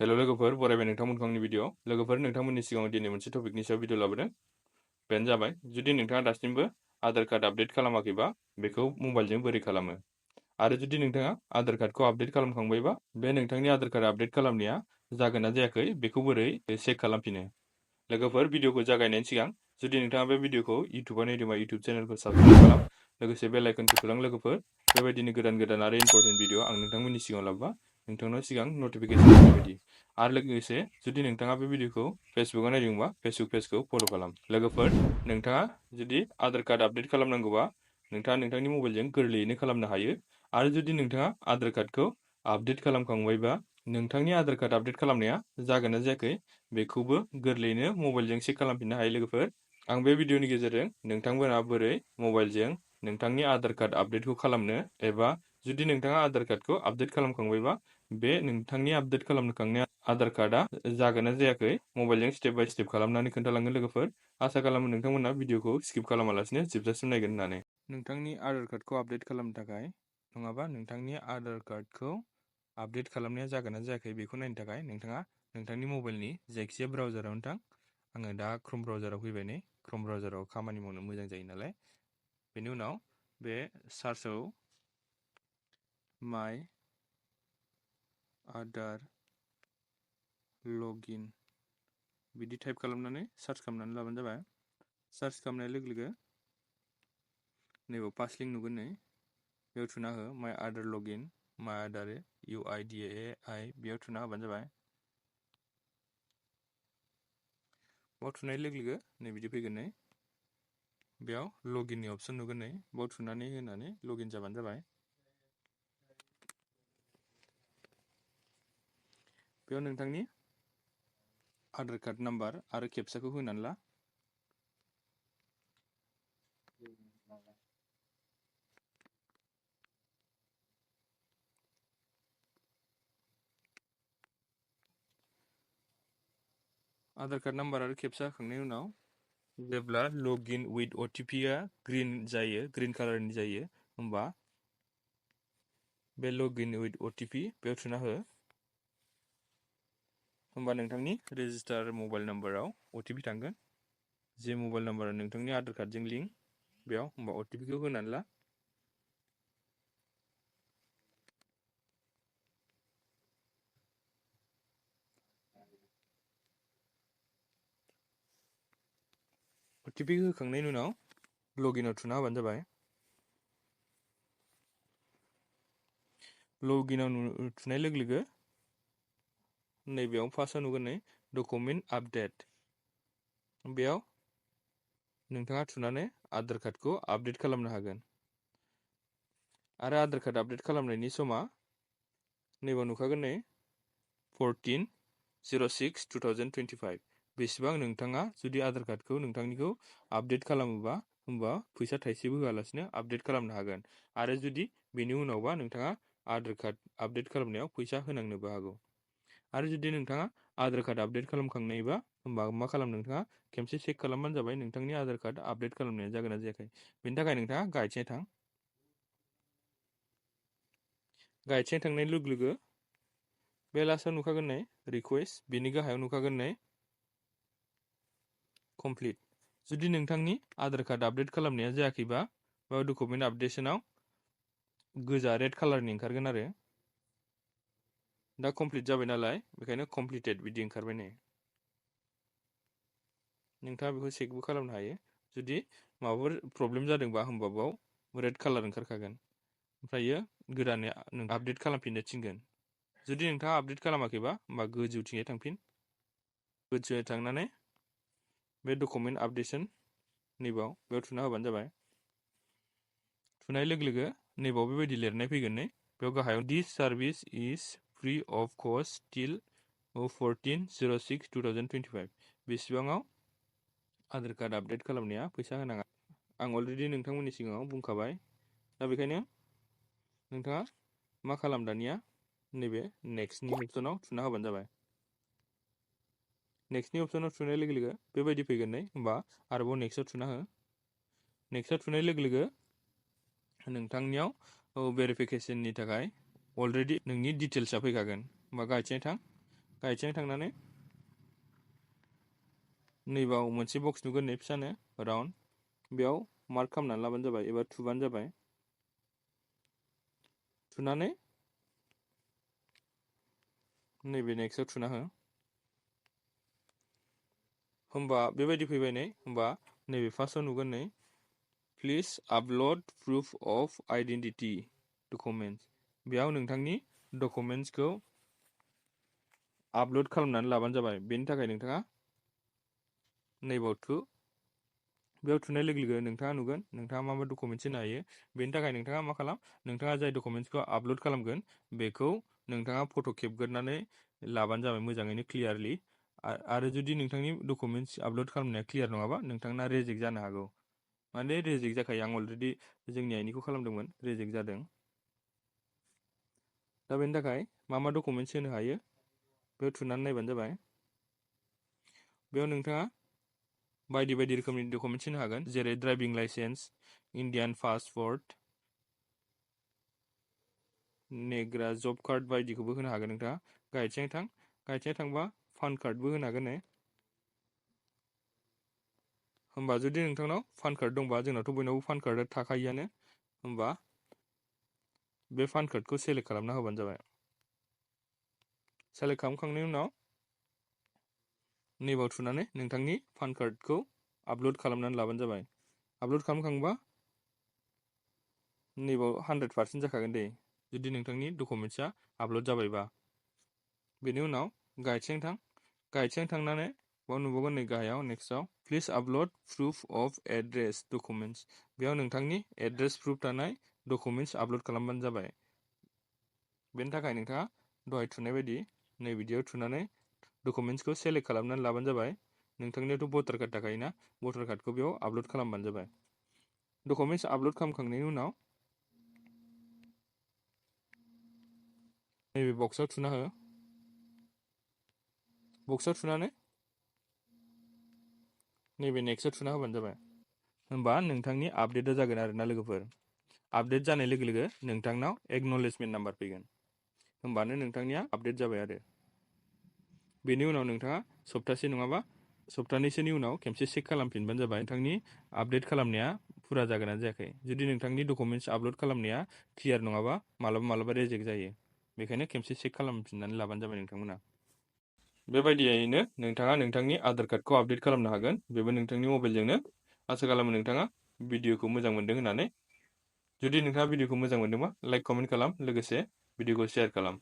हेल' लोगोफोर, बरायबाय नोंथांमोनखौ आंनि भिडिअ। लोगोफोर, नोंथांमोननि सिगाङाव दिनै मोनसे टपिकनि सायाव भिडिअ लाबोदों। बेनो जाबाय, जुदि नोंथाङा दासिमबो आधार कार्ड आपडेट खालामाखैबा बेखौ मबाइलजों बोरै खालामो। आरो जुदि नोंथाङा आधार कार्डखौ आपडेट खालामखांबायबा बे नोंथांनि आधार कार्ड आपडेट खालामनाया जागोन ना जायाखै बेखौ बोरै चेक खालामफिनो। लोगोफोर, भिडिअखौ जागायनायनि सिगां जुदि नोंथाङा बे भिडिअखौ इउटुबाव नायदोंबा इउटुब चेनेलखौ साबस्क्राइब खालाम, लोगोसे बेल आइकनखौ थुलां। लोगोफोर, बेबायदिनो गोदान गोदान आरो इम्परटेन्ट भिडिअ आं नोंथांमोननि सिगाङाव लाबोबा नोंथांनाव सिगां नटिफिकेसन फैनाय बायदि। आरो लोगोसे जुदि नोंथाङा बे भिडिअखौ फेसबुकआव नायदोंबा फेसबुक पेजखौ फल' खालाम। लोगोफोर, नोंथाङा जुदि आधार कार्ड आपडेट खालामनांगौबा नोंथाङा नोंथांनि मबाइलजों गोरलैयैनो खालामनो हायो। आरो जुदि नोंथाङा आधार कार्डखौ आपडेट खालामखांबायबा नोंथांनि आधार कार्ड आपडेट खालामनाया जागोन ना जायाखै बेखौबो गोरलैयैनो मबाइलजों चेक खालामफिननो हायो। लोगोफोर, आं बे भिडिअनि गेजेरजों नोंथांमोना बोरै मबाइलजों नोंथांनि आधार कार्ड आपडेटखौ खालामनो, एबा जुदि नोंथाङा आधार कार्डखौ आपडेट खालामखांबायबा बे नोंथांनि आपडेट खालामखांनाय आधार कार्डआ जागोन ना जायाखै मबाइलजों स्टेप बाय स्टेप खालामनानै खोन्थालांगोन। लोगोफोर, आसा खालामो नोंथांमोना भिडिअखौ स्किप खालामालासिनो जोबजासिम नायगोन होननानै। नोंथांनि आधार कार्डखौ आपडेट खालामनो थाखाय नङाबा नोंथांनि आधार कार्डखौ आपडेट खालामनाया जागोन ना जायाखै बेखौ नायनो थाखाय नोंथाङा नोंथांनि मबाइलनि जायखिजाया ब्राउजारावनो थां। आङो दा क्रोम ब्राउजाराव फैबाय। नै क्रोम ब्राउजाराव खामानि मावनो मोजां जायो नालाय। बेनि उनाव बे सार्चआव माय आधार लगिन बिदि टाइप खालामनानै सार्च खालामनानै लाबानो जाबाय। सार्च खालामनाय लोगो लोगो नैबेयाव पास लिंक नुगोन। नै बेयाव थुना हो, माय आधार लगिन, माय आधार UIDAI बेयाव थुना होबानो जाबाय। बाव थुनाय लोगो लोगो नै बिदि फैगोन। नै बेयाव लगिननि अपसन नुगोन। नै बाव थुनानै होनानै लगिन जाबानो जाबाय। बेयाव नोंथांनि आधार कार्ड नाम्बार आरो केपचाखौ होनानै ला। आधार कार्ड नाम्बार आरो केपचा होखांनायनि उनाव जेब्ला लगिन विथ OTP-आ ग्रीन जायो, ग्रीन कालारनि जायो, होमबा बे लगिन विथ OTP बेयाव थुना हो। होमबा नोंथांनि रेजिस्टार मबाइल नाम्बाराव OTP थांगोन, जे मबाइल नाम्बारा नोंथांनि आधार कार्डजों लिंक। बेयाव होमबा OTP-खौ होनानै ला। OTP होखांनायनि उनाव लगिनआव थुना होबानो जाबाय। लगिनआव थुनाय लोगो लोगो नैबेयाव फार्स्टआव नुगोन। नै डकुमेन्ट आपडेट, बेयाव नोंथाङा थुनानै आधार कार्डखौ आपडेट खालामनो हागोन। आरो आधार कार्ड आपडेट खालामनायनि समा नैबाव नुखागोन। नै 14/06/2025 बेसेबां नोंथाङा जुदि आधार कार्डखौ नोंथांनिखौ आपडेट खालामोबा होमबा फैसा थाइसेबो होआलासिनो आपडेट खालामनो हागोन। आरो जुदि बेनि उनावबा नोंथाङा आधार कार्ड आपडेट खालामनायाव फैसा होनांनोबो हागौ। आरो जुदि नोंथाङा आधार कार्ड आपडेट खालामखांनायबा होमबा मा खालाम, नोंथाङा खेमसे चेक खालामबानो जाबाय नोंथांनि आधार कार्ड आपडेट खालामनाया जागोन ना जायाखै। बेनि थाखाय नोंथाङा गाहायथिं थां। गाहायथिं थांनाय लोगो लोगो बे लास्टआव नुखागोन। नै रिकुवेस्ट, बेनि गाहायाव नुखागोन। नै कमप्लिट। जुदि नोंथांनि आधार कार्ड आपडेट खालामनाया जायाखैबा बा डकुमेन्ट आपडेशनाव गोजा रेड कालारनि ओंखारगोन। आरो दा कमप्लिट जाबाय नालाय बेखायनो कमप्लिटेड बिदि ओंखारबाय। नै नोंथाङा बेखौ चेकबो खालामनो हायो। जुदि माबाफोर प्रब्लेम जादोंबा होमबा बाव रेड कालार ओंखारखागोन। ओमफ्रायो गोदानै आपडेट खालामफिननो थिनगोन। जुदि नोंथाङा आपडेट खालामाखैबा होमबा गोजौथिंजाय थांफिन। गोजौथिं थांनानै बे डकुमेन्ट आपडेशन नैबाव बेयाव थुना होबानो जाबाय। थुनाय लोगो लोगो नैबाव बेबायदि लिरनाय फैगोन। नै बेयाव गाहायाव this service is free of cost till 14/06/2025 बेसेबाङाव आधार कार्ड आपडेट खालामनाया फैसा होनाङा। आं अलरेडि नोंथांमोननि सिगाङाव बुंखाबाय। दा बेखायनो नोंथाङा मा खालाम, दानिया नैबे नेक्स्टनि अपसनाव थुना होबानो जाबाय। नेक्स्टनि अपसनाव थुनाय लोगो लोगो बेबायदि फैगोन। नै होमबा आरोबाव नेक्स्टआव थुना हो। नेक्स्टआव थुनाय लोगो लोगो नोंथांनियाव भेरिफिकेसननि थाखाय अलरेडि नोंनि डिटेल्सआ फैखागोन। होमबा गाहायथिं थां। गाहायथिं थांनानै नैबाव मोनसे बक्स नुगोन नै फिसानो राउन्ड, बेयाव मार्क खालामनानै लाबानो जाबाय एबा थुबानो जाबाय। थुनानै नैबे नेक्स्टआव थुना हो। होमबा बेबायदि फैबाय नै, होमबा नैबे फार्स्टआव नुगोन नै please upload proof of identity documents, बेयाव नोंथांनि डकुमेन्ट्सखौ आपल'ड खालामनानै लाबानो जाबाय। बेनि थाखाय नोंथाङा नैबाव थु, बेयाव थुनाय लोगो लोगो नोंथाङा नुगोन नोंथाङा मा मा डकुमेन्ट्स होनो हायो। बेनि थाखाय नोंथाङा मा खालाम, नोंथाङा जाय डकुमेन्ट्सखौ आपल'ड खालामगोन बेखौ नोंथाङा फट' खेबग्रोनानै लाबानो जाबाय मोजाङैनो क्लियारलि। आरो जुदि नोंथांनि डकुमेन्ट्स आपल'ड खालामनाया क्लियार नङाबा नोंथांना रेजेक्ट जानो हागौ। माने रेजेक्ट जाखायो, आं अलरेडि जोंनि आइनिखौ खालामदोंमोन, रेजेक्ट जादों। दा बेनि थाखाय मा मा डकुमेन्ट्स होनो हायो बेयाव थुनानै नायबानो जाबाय। बेयाव नोंथाङा बायदि बायदि रोखोमनि डकुमेन्ट्स होनो हागोन, जेरै ड्राइभिं लाइसेन्स, इन्डियान पासपर्ट, नेग्रा जब कार्ड बायदिखौबो होनो हागोन नोंथाङा। गाहायथिं थां, गाहायथिं थांबा पान कार्डबो होनो हागोन नै। होमबा जुदि नोंथांनाव पान कार्ड दंबा, जोंनावथ' बयनावबो पान कार्डआ थाखायोआनो, होमबा बे पान कार्डखौ सेलेक्ट खालामना होबानो जाबाय। सेलेक्ट खालामखांनायनि उनाव नैबाव थुनानै नोंथांनि पान कार्डखौ आपल'ड खालामनानै लाबानो जाबाय। आपल'ड खालामखांबा नैबाव 100% जाखागोन दे, जुदि नोंथांनि डकुमेन्ट्सआ आपल'ड जाबायबा। बेनि उनाव गाहायथिं थां, गाहायथिं थांनानै बाव नुबावगोन नै गाहायाव नेक्स्टआव please upload proof of address documents, बेयाव नोंथांनि एड्रेस प्रुफ थानाय डकुमेन्ट्स आपल'ड खालामबानो जाबाय। बेनि थाखाय नोंथाङा दहाय थुनाय बायदि नै बिदियाव थुनानै डकुमेन्ट्सखौ सेलेक्ट खालामनानै लाबानो जाबाय। नोंथांनियावथ' भटार कार्ड थाखायोना, भटार कार्डखौ बेयाव आपल'ड खालामबानो जाबाय। डकुमेन्ट्स आपल'ड खालामखांनायनि उनाव नैबे बक्सआव थुना हो, बक्सआव थुनानै नैबे नेक्स्टआव थुना होबानो जाबाय। होमबा नोंथांनि आपडेटआ जागोन आरोना लोगोफोर। आपडेट जानाय लोगो लोगो नोंथांनाव एक्न'लेजमेन्ट नाम्बार फैगोन, होमबानो नोंथांनिया आपडेट जाबाय आरो। बेनि उनाव नोंथाङा सप्तासे नङाबा सप्तानैसोनि उनाव खेबसे चेक खालामफिनबानो जाबाय नोंथांनि आपडेट खालामनाया फुरा जागोन ना जायाखै। जुदि नोंथांनि डकुमेन्ट्स आपल'ड खालामनाया क्लियार नङाबा मालाबा मालाबा रेजेक्ट जायो, बेखायनो खेबसे चेक खालामफिननानै लाबानो जाबाय नोंथांमोना। बेबायदियैनो नोंथाङा नोंथांनि आधार कार्डखौ आपडेट खालामनो हागोन, बेबो नोंथांनि मबाइलजोंनो। आसा खालामो नोंथाङा भिडिअखौ मोजां मोनदों होननानै। जुदि नोंथाङा भिडिअखौ मोजां मोनदोंबा लाइक कमेन्ट खालाम, लोगोसे भिडिअखौ शेयार खालाम।